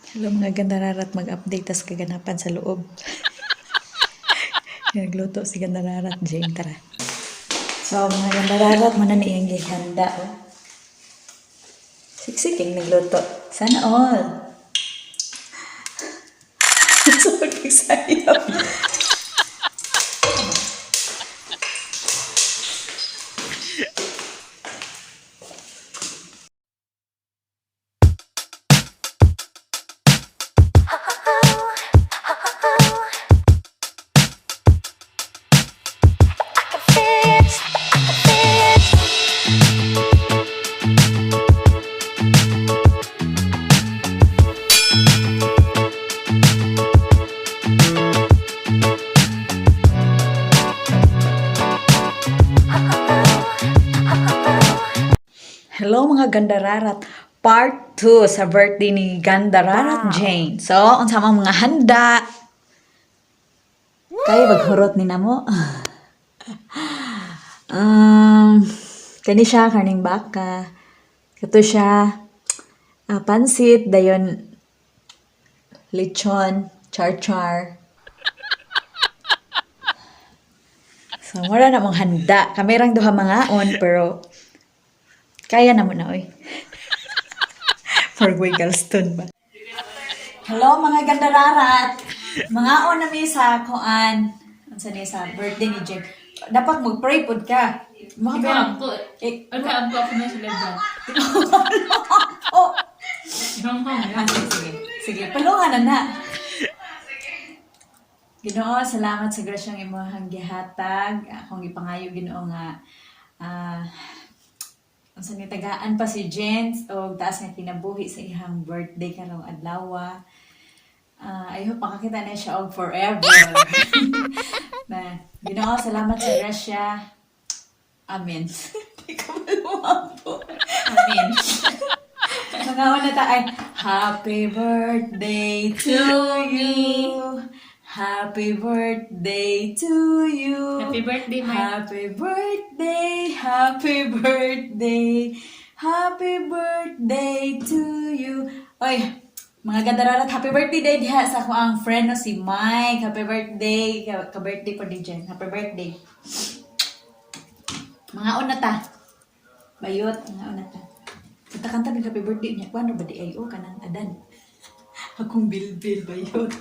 Hello, mga gandararat, mag-update tas kaganapan sa loob. Nagluto si Gandararat Jane, tara. So, mga gandararat, muna ni iyang gihanda. Oh. Siksiking nagluto. Sana all. So, nagsayap. Hello, mga gandararat. Part 2 sa birthday ni Gandararat Jane. So, unsa mang mga handa? Kay maghurot ni namo. Kani siya karning baka. Kato siya pansit dayon lechon, char-char. So, wala na mong handa. Kami rang duha mangaon pero kaya na mo na, oy. For Galston ba? Hello, mga gandararat! Mga na mi sa kuan. Unsa ni sa birthday ni Jen. Dapat mag-pray pod ka. Mga Ikaw ba? ampo. Eh, Ano ampo ako na sila ba? oh! Hong Ah, sige, sige. Palungan na na. Ginoo, salamat sa grasyang imong gihatag. Akong gipangayo, Ginoo, nga unsa ni tagaan pa si Jens og taas nga kinabuhi sa iyang birthday karong adlaw. I hope makakita na siya og forever. Na, Ginoo, salamat sa grasya. Amen. Di ko malumampo. Amen. Mga una ta ay, "Happy birthday to you. Happy birthday to you." Happy birthday, Mike. Happy birthday, happy birthday, happy birthday to you. Oy, mga gandararat, happy birthday day diha sa ako ang friend no, si Mike. Happy birthday. Ka-birthday po din dyan. Happy birthday. Mga una ta. Bayot, mga una ta. Kanta-kanta mig happy birthday niya. Kuan ba di ay o kanang adan. Akong bilbil bayot.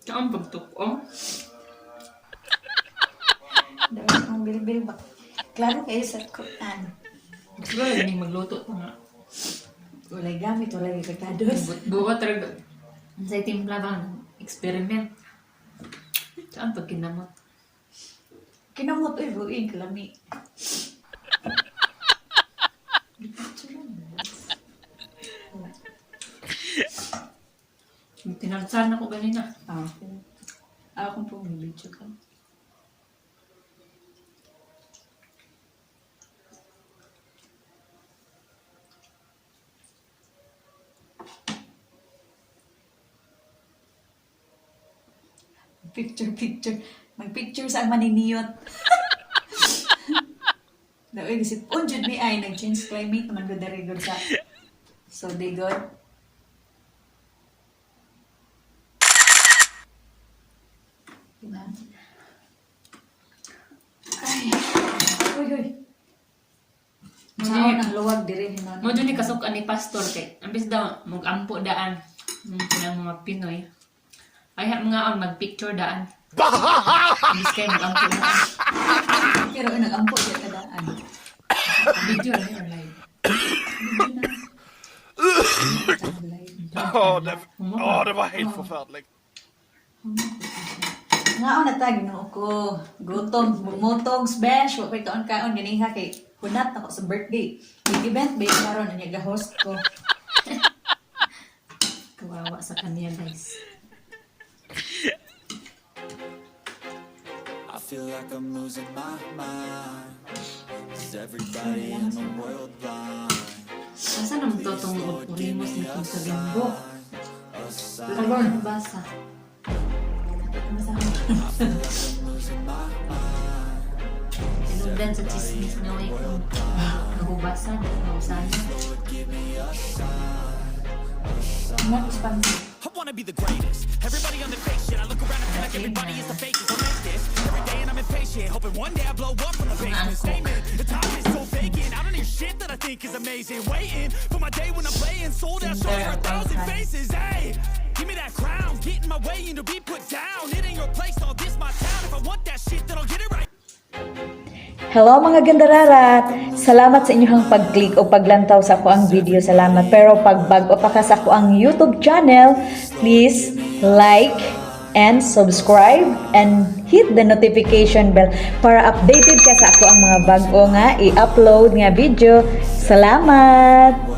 Kaon pagtuko. Daw akong bilbil ba. Klaro kayo sa kuan. Gusto ko lang magluto ta nga. Walay gamit, walay rekados. Buot talaga. Sa timpla ba experiment. Saan pag kinamot? Kinamot, uy, buing, kalami. Tinagsan ako ganina. Ah, akong po, may video ka. Picture, picture. Mag-picture sa ang maniniyot. Daway, kasi unjud mi ay, nag-change climate naman ko dari gud sa. So, di good. Diba? Ay. Uy, uy. Saan ang luwag diri hinon? Mo dyan ni kasuk ani pastor kay. Ambis daw mag-ampo daan. Ng mga Pinoy. Ay ha mga on mag-picture daan. Ambis kay mag-ampo daan. Pero ay, nag-ampo siya kadaan. Video na or live. Åh, det, åh, det var helt forferdelig. Nga na ta, Ginoo ko. Gutom, bumutog, smash, wa ko'y kaon-kaon ganiha kay hunat ako sa birthday. Big event ba yung karon niya ga-host ko. Kawawa sa kanya, guys. I feel like I'm losing my mind. Is everybody in the world blind? Asa naman to itong urimos na itong sa bimbo? Karon basa. Tinugdan sa chismis na way kung nahubasan, nahubasan. Not expensive. I wanna be the greatest. Everybody on the fake shit. I look around and feel like everybody is the fakest. I make this every day and I'm impatient, hoping one day I blow up from the basement. Statement, the top is so vacant. I don't hear shit that I think is amazing. Waiting for my day when I'm playing sold out shows for 1,000 faces. Hey, give me that crown, get in my way and to be put down. It ain't your place, all this my town. If I want that shit, then I'll get it right. Hello, mga gandararat! Salamat sa inyong pag-click o paglantaw sa akoang video. Salamat. Pero pag bag-o pa ka sa akoang YouTube channel, please like and subscribe and hit the notification bell para updated ka sa akoang mga bag-o nga i-upload nga video. Salamat!